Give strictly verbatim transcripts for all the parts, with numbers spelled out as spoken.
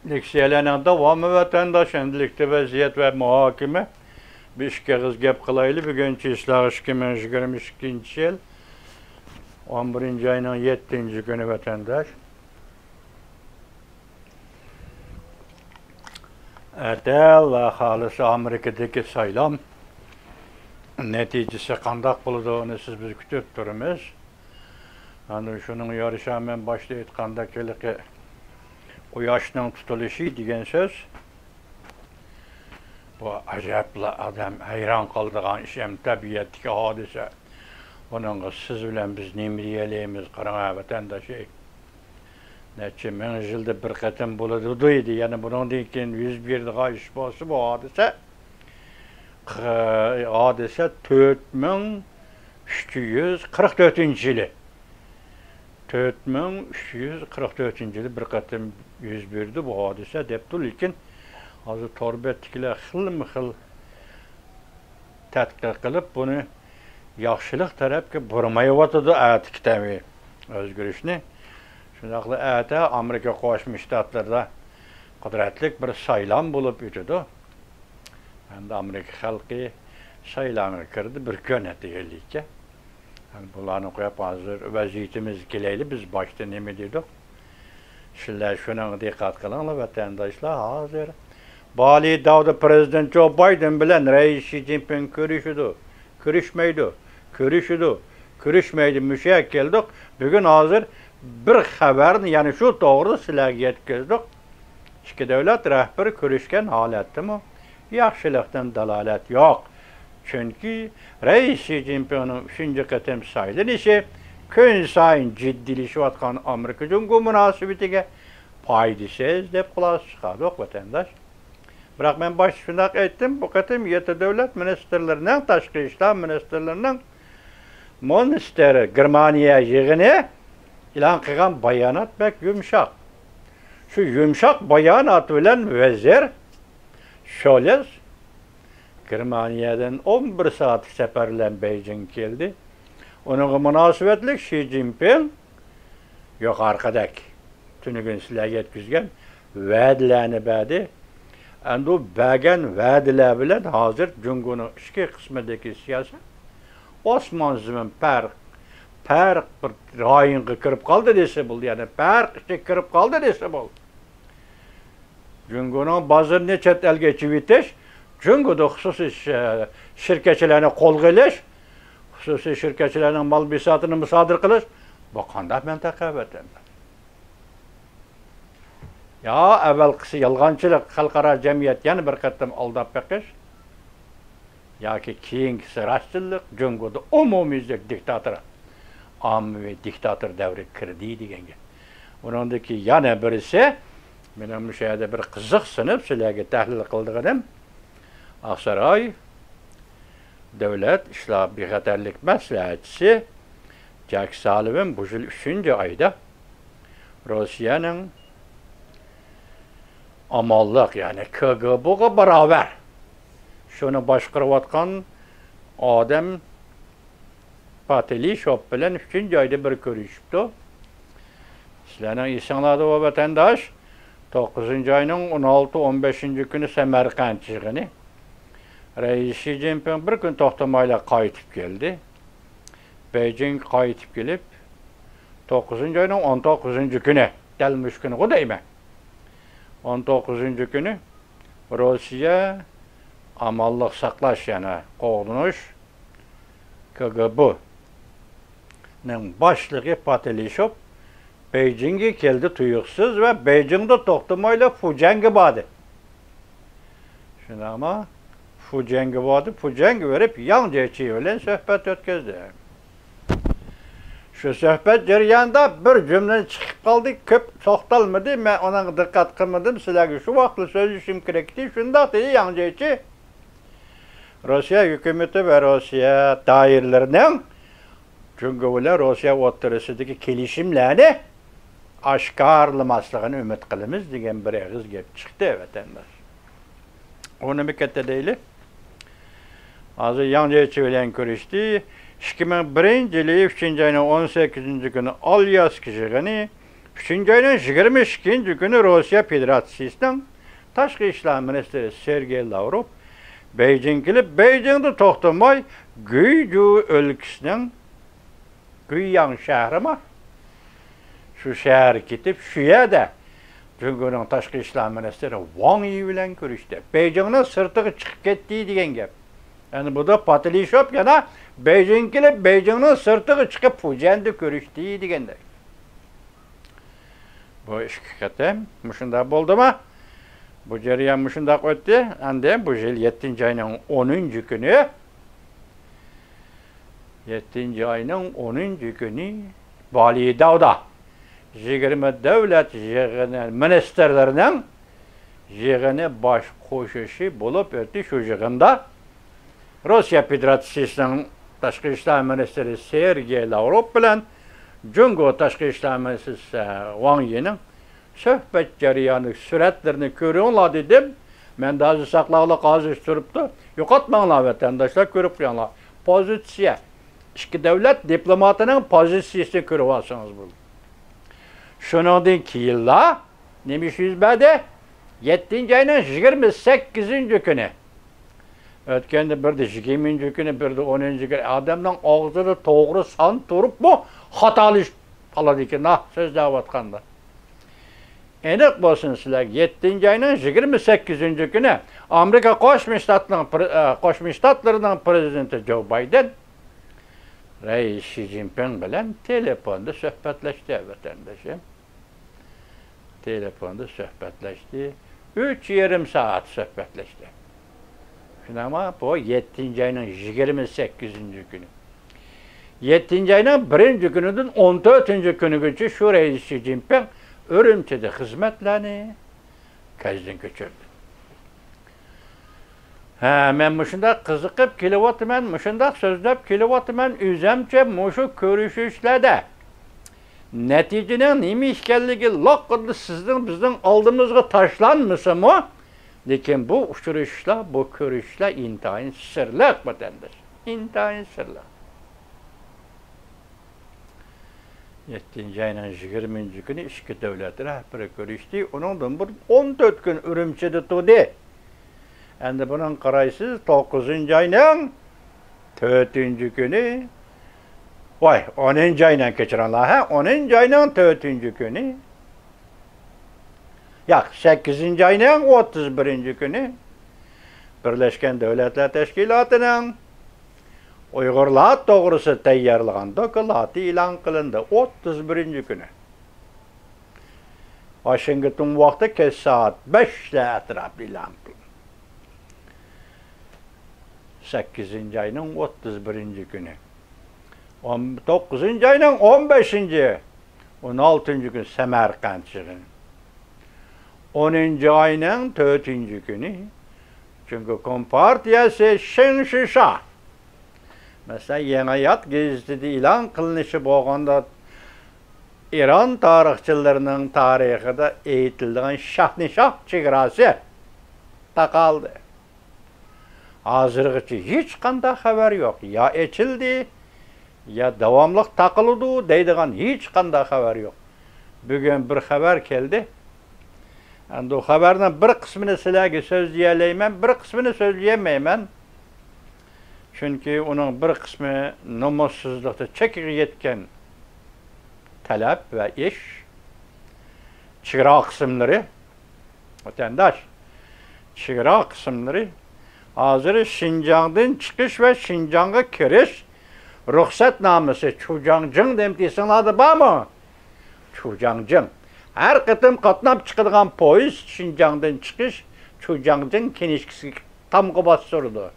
لېكسىيەلەرنىڭ داۋامى، ۋەتەنداش، ئەمدىلىكتە ۋەزىيەت ۋە مۇھاكىمە. بىر ئىككى ئېغىز گەپ قىلايلى. بۈگۈن چىسلاغ ئىككى مىڭ يىگىرمە ئىككىنچى يىل ئون بىرىنچى ئاينىڭ يەتتىنچى كۈنى، ۋەتەنداش. ئەتە ئاللا خالىسا ئامېرىكىدىكى سايلام نەتىجىسى قانداق بولىدۇ، ئۇنى سىز بىز كۈتۈپ تۇرىمىز. ئاندىن شۇنىڭغا يارىشا مەن باشتا ئېيتقاندەك ھېلىقى قۇياشنىڭ تۇتۇلۇشى دېگەن سۆز. بۇ ئەجەبلا ئادەم ھەيران قالىدىغان ئىش، ھەم تەبىئەتتىكى ھادىسە. بۇنىڭغا سىز بىلەن بىز نېمە دېيەلەيمىز؟ قاراڭ ھە، ۋەتەنداش، نەچچە مىڭ يىلدا بىر قېتىم بولىدۇ دېدى. يەنە بۇنىڭدىن كېيىن يۈز بېرىدىغان ئىش بولسا، بۇ ھادىسە ق-، ھادىسە تۆت مىڭ ئۈچ يۈز قىرىق تۆتىنچى يىلى. تۆت مىڭ ئۈچ يۈز قىرىق تۆتىنچى يىلى بىر قېتىم يۈز بېرىدۇ بۇ ھادىسە دەپتۇ. لېكىن ھازىر تور بەتتىكىلەر خىلمۇ خىل تەتقىق قىلىپ، بۇنى ياخشىلىق تەرەپكە بۇرمايۋاتىدۇ ئەتىكى تەبىئىي ئۆزگىرىشنى. شۇنداقلا ئەتە ئامېرىكا قوشما شتاتلىرىدا قۇدرەتلىك بىر سايلام بولۇپ ئۆتىدۇ. ئەمدى ئامېرىكا خەلقى سايلامغا كىردى، بىر كۈن ئەتىگەنلىككە. ئەمدى بۇلارنى قويۇپ، ھازىر ۋەزىيىتىمىزگە كېلەيلى، بىز باشتا نېمە دېدۇق؟ سىلەر شۇنىڭغا دىققەت قىلىڭلار، ۋەتەنداشلار. ھازىر بالى داۋدا پىرېزىدېنت جو بايدېن بىلەن رەئىس شى جىنپىڭ كۆرۈشىدۇ، كۆرۈشمەيدۇ، كۆرۈشىدۇ، كۆرۈشمەيدۇ. مۇشۇ يەرگە كەلدۇق. بۈگۈن ھازىر بىر خەۋەرنى يەنە شۇ توغرىدا سىلەرگە يەتكۈزدۇق. ئىككى دۆلەت رەھبىرى كۆرۈشكەن ھالەتتىمۇ ياخشىلىقتىن دالالەت يوق. چۈنكى رەئىس شى جىنپىڭنىڭ ئۈچىنچى قېتىم سايلىنىشى كۈنسايىن جىددىيلىشىۋاتقان ئامېرىكا جۇڭگو مۇناسىۋىتىگە پايدىسىز دەپ خۇلاسە چىقاردۇق، ۋەتەنداش. بىراق مەن باشتا شۇنداق ئېيتتىم، بۇ قېتىم يەتتە دۆلەت مىنىستىرلىرىنىڭ، تاشقى ئىشلار مىنىستىرلىرىنىڭ مىنىستىر گېرمانىيە يىغىنى ئېلان قىلغان بايانات بەك يۇمشاق. شۇ يۇمشاق بايانات بىلەن ۋەزىر شولز گېرمانىيەدىن ئون بىر سائەتلىك سەپەر بىلەن بېيجىڭغا كەلدى. ئۇنىڭغا مۇناسىۋەتلىك شى جىنپىڭ يۇقىرىقىدەك تۈنۈگۈن سىلەرگە يەتكۈزگەن ۋەدىلەرنى بەردى. ئەمدى ئۇ بەرگەن ۋەدىلەر بىلەن ھازىر جۇڭگونىڭ ئىچكى قىسمىدىكى سىياسەت ئاسمان زېمىن پەرق، پەرق بىر رايونغا كىرىپ قالدى دېسە بولىدۇ، يەنى پەرق ئىچىگە كىرىپ قالدى دېسە بولىدۇ. جۇڭگونىڭ بازىرىنى چەت ئەلگە ئېچىۋېتىش، جۇڭگودا خۇسۇسىي ش-، شىركەتچىلەرنى قولغا ئېلىش، خۇسۇسىي شىركەتچىلەرنىڭ مال بىساتىنى مۇسادىرە قىلىش، بۇ قانداق مەنتىقە ۋەتەندە؟ يا ئەۋەلقىسى يالغانچىلىق، خەلقئارا جەمئىيەت يەنە بىر قېتىم ئالداپ بېقىش، ياكى كېيىنكىسى راستچىللىق، جۇڭگودا ئومۇميۈزلۈك دىكتاتور، ئاممىۋى دىكتاتور دەۋرى كىردى دېگەن گەپ. ئۇنىڭدىكى يەنە بىرسى، مېنىڭ مۇشۇ يەردە بىر قىزىقسىنىپ سىلەرگە تەھلىل قىلىدىغىنىم، ئاقساراي دۆلەت ئىشلار بىخەتەرلىك مەسلىھەتچىسى جاك سالىۋىن بۇ يىل ئۈچىنچى ئايدا روسىيەنىڭ ئامانلىق، يەنى كىگىبىغا باراۋەر، شۇنى باشقۇرۇۋاتقان ئادەم پاتىلىشوف بىلەن ئۈچىنچى ئايدا بىر كۆرۈشۈپتۇ. سىلەرنىڭ ئېسىڭلاردا بار، ۋەتەنداش، توققۇزىنچى ئاينىڭ ئون ئالتە، ئون بەشىنچى كۈنى سەمەرقەنت يىغىنى. رەئىس شى جىنپىڭ بىر كۈن توختىمايلا قايتىپ كەلدى. بېيجىڭغا قايتىپ كېلىپ، توققۇزىنچى ئاينىڭ ئون توققۇزىنچى كۈنى، دەل مۇشۇ كۈنىغۇ دەيمەن، ئون توققۇزىنچى كۈنى روسىيە ئامانلىق ساقلاش، يەنى قوغدىنىش، كىگىبىنىڭ باشلىقى پاتىلىشوف بېيجىڭگە كەلدى تۇيۇقسىز ۋە بېيجىڭدا توختىمايلا فۇجيەنگە باردى. شۇنداقمۇ؟ فۇجيەنگە باردى، فۇجيەنگە بېرىپ ياڭ جيېچى بىلەن سۆھبەت ئۆتكۈزدى. شۇ سۆھبەت جەريانىدا بىر جۈملە چىقىپ قالدى، كۆپ توختالمىدى، مەن ئۇنىڭغا دىققەت قىلمىدىم، سىلەرگە شۇ ۋاقىتلا سۆزلىشىم كېرەك ئىدى، شۇنداق دېدى ياڭ جيېچى. روسىيە ھۆكۈمىتى ۋە روسىيە دائىرىلىرىنىڭ جۇڭگو بىلەن روسىيە ئوتتۇرىسىدىكى كېلىشىملەرنى ئاشكارىلىماسلىقىنى ئۈمىد قىلىمىز دېگەن بىر ئېغىز گەپ چىقتى، ۋەتەنداش. ئۇ نېمە كەتتى دەيلى؟ ھازىر ياڭ جيېچى بىلەن كۆرۈشتى. ئىككى مىڭ بىرىنچى يىلى ئۈچىنچى ئاينىڭ ئون سەككىزىنچى كۈنى ئالياسكا يىغىنى، ئۈچىنچى ئاينىڭ يىگىرمە ئىككىنچى كۈنى روسىيە فېدېراتسىيىسىنىڭ تاشقى ئىشلار مىنىستىرى سېرگېي لاۋروف بېيجىڭ كېلىپ، بېيجىڭدا توختىماي، گۇيجۇ ئۆلكىسىنىڭ گۇيياڭ شەھىرىما، شۇ شەھەرگە كېتىپ، شۇ يەردە جۇڭگونىڭ تاشقى ئىشلار مىنىستىرى ۋاڭ يى بىلەن كۆرۈشتى. بېيجىڭنىڭ سىرتىغا چىقىپ كەتتى دېگەن گەپ. يەنى بۇدا پاتىلىشىپ يەنە بېيجىڭ كېلىپ، بېيجىڭنىڭ سىرتىغا چىقىپ، فۇجيەندە كۆرۈشتى دېگەندەك. بۇ ئىككى قېتىم مۇشۇنداق بولدىما؟ بۇ جەريان مۇشۇنداق ئۆتتى. ئەندى بۇ يىل يەتتىنچى ئاينىڭ ئونىنچى كۈنى، يەتتىنچى ئاينىڭ ئونىنچى كۈنى بالىداۋدا يىگىرمە دۆلەت يىغىنى، مىنىستىرلىرىنىڭ يىغىنى باش قوشۇشى بولۇپ ئۆتتى. شۇ يىغىندا روسىيە فېدېراتسىيىسىنىڭ تاشقى ئىشلار مىنىستىرى سېرگېي لاۋروف بىلەن جۇڭگو تاشقى ئىشلار مىنىستىرى ۋاڭ يىنىڭ سۆھبەت جەريانىدىكى سۈرەتلىرىنى كۆرۈڭلار دېدىم. مەندە ھازىر ساقلاۋلىق ھازىر تۇرۇپتۇ. يوقاتماڭلار، ۋەتەنداشلار، كۆرۈپ قويۇڭلار. پوزىتسىيە. ئىككى دۆلەت دىپلوماتىنىڭ پوزىتسىيىسىنى كۆرۈۋالسىڭىز بولىدۇ. شۇنىڭدىن كېيىنلا نېمە ئىش يۈز بەردى؟ يەتتىنچى ئاينىڭ يىگىرمە سەككىزىنچى كۈنى. ئۆتكەندە بىردە يىگىرمىنچى كۈنى، بىردە ئونىنچى كۈنى. ئادەمنىڭ ئاغزىدا توغرا سان تۇرۇپمۇ خاتالىشىپ قالىدىكەن، ھە، سۆزلەۋاتقاندا. ئېنىق بولسۇن سىلەرگە، يەتتىنچى ئاينىڭ يىگىرمە سەككىزىنچى كۈنى ئامېرىكا قوشما شتاتنىڭ پر-، ئە، قوشما شتاتلىرىنىڭ پرېزىدېنتى جو بايدېن رەئىس شى جىنپىڭ بىلەن تېلېفوندا سۆھبەتلەشتى، ۋەتەندىشىم. تېلېفوندا سۆھبەتلەشتى. ئۈچ يېرىم سائەت سۆھبەتلەشتى. شۇنداقمۇ؟ بۇ يەتتىنچى ئاينىڭ يىگىرمە سەككىزىنچى كۈنى. يەتتىنچى ئاينىڭ بىرىنچى كۈنىدىن ئون تۆتىنچى كۈنىگىچە شۇ رەئىس شى جىنپىڭ ئۈرۈمچىدە خىزمەتلەرنى كەزدىن كۆچۈردى. ھە، مەن مۇشۇنداق قىزىقىپ كېلىۋاتىمەن، مۇشۇنداق سۆزلەپ كېلىۋاتىمەن، ئۆزەمچە مۇشۇ كۆرۈشۈشلەردە نەتىجىنىڭ نېمە ئىكەنلىكى لاققىدىلا سىزنىڭ، بىزنىڭ ئالدىمىزغا تاشلانمىسىمۇ، لېكىن بۇ ئۇچرىشىشلار، بۇ كۆرۈشۈشلەر ئىنتايىن سىرلىق، ۋەتەنداش. ئىنتايىن سىرلىق. يەتتىنچى ئاينىڭ يىگىرمىنچى كۈنى ئىككى دۆلەت رەھبىرى كۆرۈشتى. ئۇنىڭدىن بۇرۇن ئون تۆت كۈن ئۈرۈمچىدە تۇردى. ئەمدى بۇنىڭ قارايسىز، توققۇزىنچى ئاينىڭ تۆتىنچى كۈنى، ۋاي، ئونىنچى ئاينىڭ، كەچۈرۈڭلار، ھە، ئونىنچى ئاينىڭ تۆتىنچى كۈنى، ياق، سەككىزىنچى ئاينىڭ ئوتتۇز بىرىنچى كۈنى بىرلەشكەن دۆلەتلەر تەشكىلاتىنىڭ ئۇيغۇرلار توغرىسىدا تەييارلىغان دوكلاتى ئېلان قىلىندى. ئوتتۇز بىرىنچى كۈنى. ۋاشىنگتون ۋاقتى كەچ سائەت بەشلەر ئەتراپىدا ئېلان قىلىندى. سەككىزىنچى ئاينىڭ ئوتتۇز بىرىنچى كۈنى. ئون توققۇزىنچى ئاينىڭ ئون بەشىنچى، ئون ئالتىنچى كۈنى سەمەرقەنت يىغىنى. ئونىنچى ئاينىڭ تۆتىنچى كۈنى جۇڭگو كومپارتىيەسى شېڭ شىشا، مەسىلەن، يېڭى ھايات گېزىتىدە ئېلان قىلىنىشى بولغاندا، ئىران تارىخچىلىرىنىڭ تارىخىدا ئېيتىلىدىغان شاھنىشاھ چېگراسى تاقالدى. ھازىرغىچە ھېچقانداق خەۋەر يوق. يا ئېچىلدى، يا داۋاملىق تاقىلىدۇ دەيدىغان ھېچقانداق خەۋەر يوق. بۈگۈن بىر خەۋەر كەلدى. ئەمدى ئۇ خەۋەرنىڭ بىر قىسمىنى سىلەرگە سۆزلىيەلەيمەن، بىر قىسمىنى سۆزلىيەلمەيمەن. چۈنكى ئۇنىڭ بىر قىسمى نومۇسسىزلىقتا چېكىگە يەتكەن تەلەپ ۋە ئىش. چېگرا قىسىملىرى، ۋەتەنداش، چېگرا قىسىملىرى ھازىر شىنجاڭدىن چىقىش ۋە شىنجاڭغا كىرىش رۇخسەتنامىسى، چۇجاڭجىڭ دەپ ئېسىڭلاردا بارمۇ؟ چۇجاڭجىڭ. ھەر قېتىم قاتناپ چىقىدىغان پويىز شىنجاڭدىن چىقىش، چۇجاڭجىڭ كىنىشكىسىگە تامغا باستۇرىدۇ.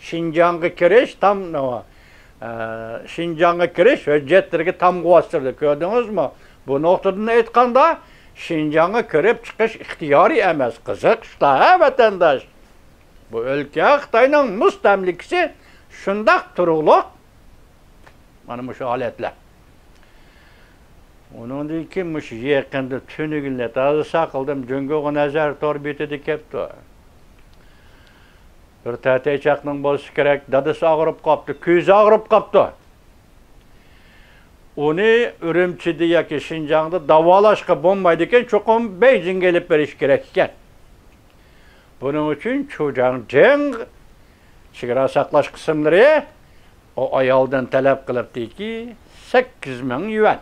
شىنجاڭغا كىرىش تام-، ئە، شىنجاڭغا كىرىش ھۆججەتلىرىگە تامغا باستۇرىدۇ. كۆردىڭىزمۇ؟ بۇ نۇقتىدىن ئېيتقاندا، شىنجاڭغا كىرىپ چىقىش ئىختىيارىي ئەمەس. قىزىق ئىشلار، ھە، ۋەتەنداش؟ بۇ ئۆلكە خىتاينىڭ مۇستەملىكىسى شۇنداق تۇرۇقلۇق. مانا مۇشۇ ھالەتلەر. ئۇنىڭدىن كېيىن مۇشۇ يېقىندا تۈنۈگۈنلەر تازا ساقلىدىم، جۇڭگوغا نەزەر تور بېتىدە كەپتۇ. بىر تەتەيچاقنىڭ بولسا كېرەك، دادىسى ئاغرىپ قاپتۇ، كۆزى ئاغرىپ قاپتۇ. ئۇنى ئۈرۈمچىدە ياكى شىنجاڭدا داۋالاشقا بولمايدىكەن، چوقۇم بېيجىڭگە ئېلىپ بېرىش كېرەك ئىكەن. بۇنىڭ ئۈچۈن چۇجاڭ جېڭ چېگرا ساقلاش قىسىملىرى ئۇ ئايالدىن تەلەپ قىلىپتىكى، سەككىز مىڭ يۈەن.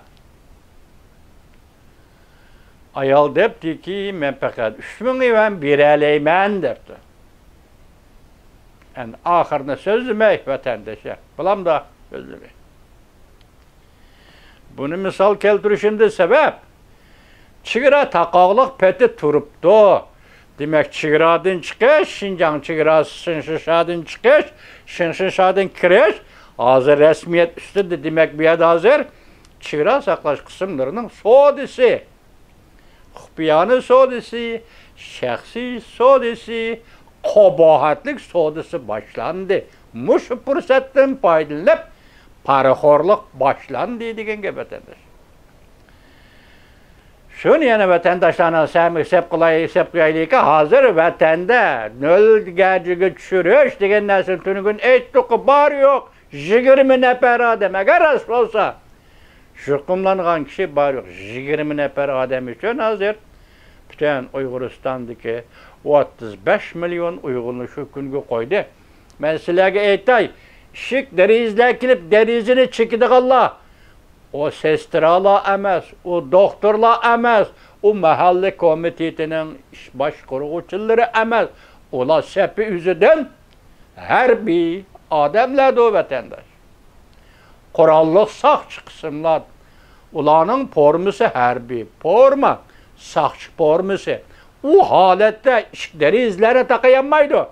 ئايال دەپتىكى، مەن پەقەت ئۈچ مىڭ يۈەن بېرەلەيمەن دەپتۇ. ئەمدى ئاخىرىنى سۆزلىمەي، ۋەتەندەش، بولامدا سۆزلىمەي. بۇنى مىسال كەلتۈرۈشۈمدە سەۋەب، چېگرا تاقاقلىق پېتى تۇرۇپتۇ. دېمەك، چېگرادىن چىقىش، شىنجاڭ چېگراسى، شىنشىشادىن چىقىش، شىنشىشادىن كىرىش، ھازىر رەسمىيەت ئۈستىدە. دېمەك، بۇ يەردە ھازىر چېگرا ساقلاش قىسىملىرىنىڭ سودىسى، خۇپىيانە سودىسى، شەخسىي سودىسى، قاباھەتلىك سودىسى باشلاندى. مۇشۇ پۇرسەتتىن پايدىلىنىپ، پارىخورلۇق باشلاندى دېگەن گەپ، ۋەتەنداش. شۇنى يەنە ۋەتەنداشلارنىڭ سەمىگە سەپ قىلاي، سەپ قويايلىكى، ھازىر ۋەتەندە نۆل دەرىجىگە چۈشۈرۈش دېگەن نەرسىنى تۈنۈگۈن ئېيتتۇققۇ، بار يوق يىگىرمە نەپەر ئادەم، ئەگەر راست بولسا، يۇقۇملانغان كىشى بار يوق يىگىرمە نەپەر ئادەم ئۈچۈن ھازىر پۈتۈن ئۇيغۇرىستاندىكى ئوتتۇز بەش مىليون ئۇيغۇرنى شۇ كۈنگە قويدى. مەن سىلەرگە ئېيتاي، ئىشىك دېرىزىلەر كېلىپ دېرىزىنى چېكىدىغانلار، ئۇ سېسترالار ئەمەس، ئۇ دوختۇرلار ئەمەس، ئۇ مەھەللە كومىتېتىنىڭ ئىش باشقۇرغۇچىلىرى ئەمەس، ئۇلار سېپى ئۆزىدىن ھەربىي ئادەملەردۇ، ۋەتەنداش. قوراللىق ساقچى قىسىملار، ئۇلارنىڭ پورمىسى ھەربىي پورما، ساقچى پورمىسى. ئۇ ھالەتتە ئىشىك دېرىزىلەرنى تاقىيالمايدۇ.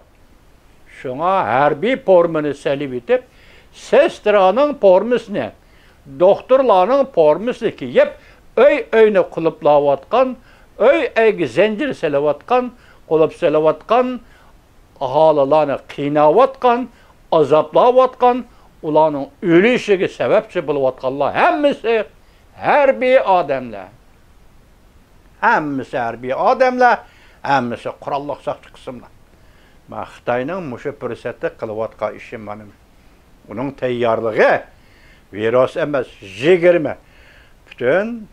شۇڭا ھەربىي پورمىنى سېلىۋېتىپ، سېسترانىڭ پورمىسىنى، دوختۇرلارنىڭ پورمىسىنى كىيىپ، ئۆي-ئۆينى قۇلۇپلاۋاتقان، ئۆي-ئۆيگە زەنجىر سېلىۋاتقان، قۇلۇپ سېلىۋاتقان، ئاھالىلارنى قىيناۋاتقان، ئازابلاۋاتقان، ئۇلارنىڭ ئۆلۈشىگە سەۋەبچى بولۇۋاتقانلار ھەممىسى ھەربىي ئادەملەر. ھەممىسى ھەربىي ئادەملەر، ھەممىسى قوراللىق ساقچى قىسىملار. مانا خىتاينىڭ مۇشۇ پۇرسەتتە قىلىۋاتقان ئىشى مانا. ئۇنىڭ تەييارلىقى ۋىرۇس ئەمەس، يىگىرمە. پۈتۈن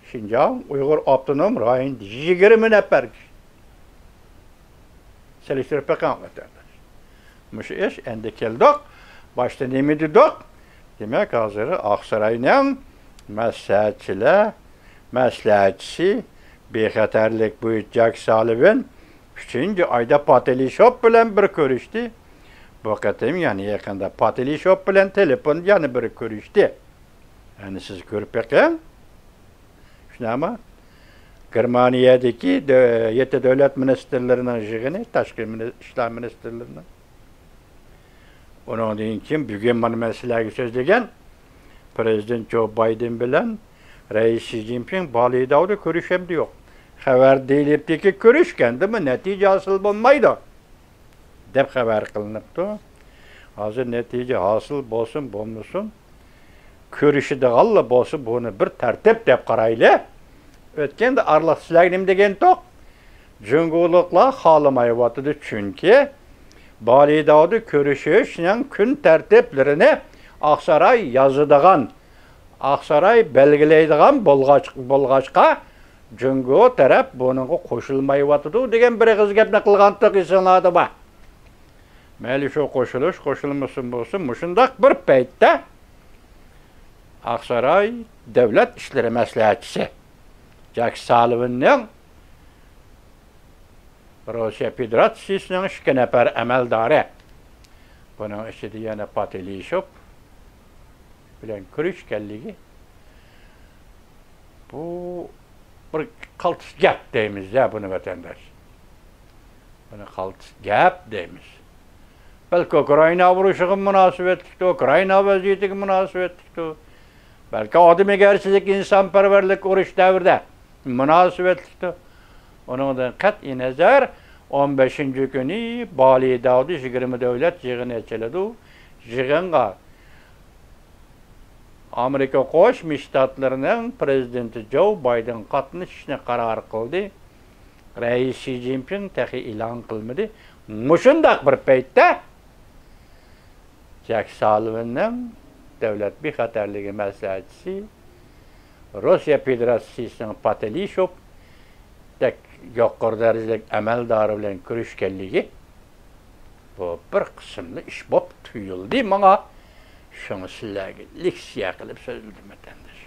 شىنجاڭ ئۇيغۇر ئاپتونوم رايونىدا يىگىرمە نەپەر كىشى. سېلىشتۇرۇپ بېقىڭ، ۋەتەنداش. مۇشۇ ئىش ئەمدى كەلدۇق. باشتا نېمە دېدۇق؟ دېمەك، ھازىر ئاقساراينىڭ مەسلىھەتچىلەر، مەسلىھەتچىسى، بىخەتەرلىك بويىچە جاك سالىۋىن ئۈچىنچى ئايدا پاتېلىشوف بىلەن بىر كۆرۈشتى. بۇ قېتىم يەنە يېقىندا پاتېلىشوف بىلەن تېلېفوندا يەنە بىر كۆرۈشتى. يەنە سىز كۆرۈپ بېقىڭ. شۇنداقمۇ؟ گېرمانىيەدىكى دۆ-، يەتتە دۆلەت مىنىستىرلىرىنىڭ يىغىنى، تاشقى مىنى-، ئىشلار مىنىستىرلىرىنىڭ. ئۇنىڭدىن كېيىن بۈگۈن مانا مەن سىلەرگە سۆزلىگەن پىرېزىدېنت جو بايدېن بىلەن رەئىس شى جىنپىڭ بالىداۋدا كۆرۈشەمدى يوق. خەۋەر دېيىلىپتىكى، كۆرۈشكەندىمۇ نەتىجە ھاسىل بولمايدۇ دەپ خەۋەر قىلىنىپتۇ. ھازىر نەتىجە ھاسىل بولسۇن بولمىسۇن، كۆرۈشىدىغانلا بولسا بۇنى بىر تەرتىپ دەپ قارايلى. ئۆتكەندە ئارىلىق سىلەرگە نېمە دېگەنتۇق؟ جۇڭگولۇقلار خالىمايۋاتىدۇ، چۈنكى بالىداۋدا كۆرۈشۈشنىڭ كۈن تەرتىپلىرىنى ئاقساراي يازىدىغان، ئاقساراي بەلگىلەيدىغان بولغاچ-، بولغاچقا، جۇڭگو تەرەپ بۇنىڭغا قوشۇلمايۋاتىدۇ دېگەن بىر ئېغىز گەپنى قىلغانتۇق، ئېسىڭلاردا بار. مەيلى شۇ قوشۇلۇش، قوشۇلمىسۇن بولسۇن، مۇشۇنداق بىر پەيتتە ئاقساراي دۆلەت ئىشلىرى مەسلىھەتچىسى جاك سالىۋىننىڭ روسىيە فېدېراتسىيىسىنىڭ ئىككى نەپەر ئەمەلدارى، بۇنىڭ ئىچىدە يەنە پاتېلىشوف بىلەن كۆرۈشكەنلىكى، بۇ بىر قالتىس گەپ دەيمىز-دە بۇنى، ۋەتەنداش. بۇنى قالتىس گەپ دەيمىز. بەلكى ئۇكرائىنا ئۇرۇشىغا مۇناسىۋەتلىكتۇ، ئۇكرائىنا ۋەزىيىتىگە مۇناسىۋەتلىكتۇ. بەلكى ئادىمىگەرچىلىك، ئىنسانپەرۋەرلىك ئۇرۇش دەۋرىدە مۇناسىۋەتلىكتۇ. ئۇنىڭدىن قەتئىينەزەر، ئون بەشىنچى كۈنى بالىداۋدا يىگىرمە دۆلەت يىغىنى ئېچىلىدۇ. يىغىنغا ئامېرىكا قوشما شتاتلىرىنىڭ پىرېزىدېنتى جو بايدېن قاتنىشىشنى قارار قىلدى. رەئىس شى جىنپىڭ تېخى ئېلان قىلمىدى. مۇشۇنداق بىر پەيتتە جاك سالىۋىننىڭ دۆلەت بىخەتەرلىكى مەسلىھەتچىسى، روسىيە فېدېراتسىيىسىنىڭ پاتېلىشوف دەك يۇقىرى دەرىجىلىك ئەمەلدارى بىلەن كۆرۈشكەنلىكى، بۇ بىر قىسىملا ئىش بولۇپ تۇيۇلدى ماڭا. شۇڭا سىلەرگە لېكسىيە قىلىپ سۆزلىدىم، ۋەتەنداش.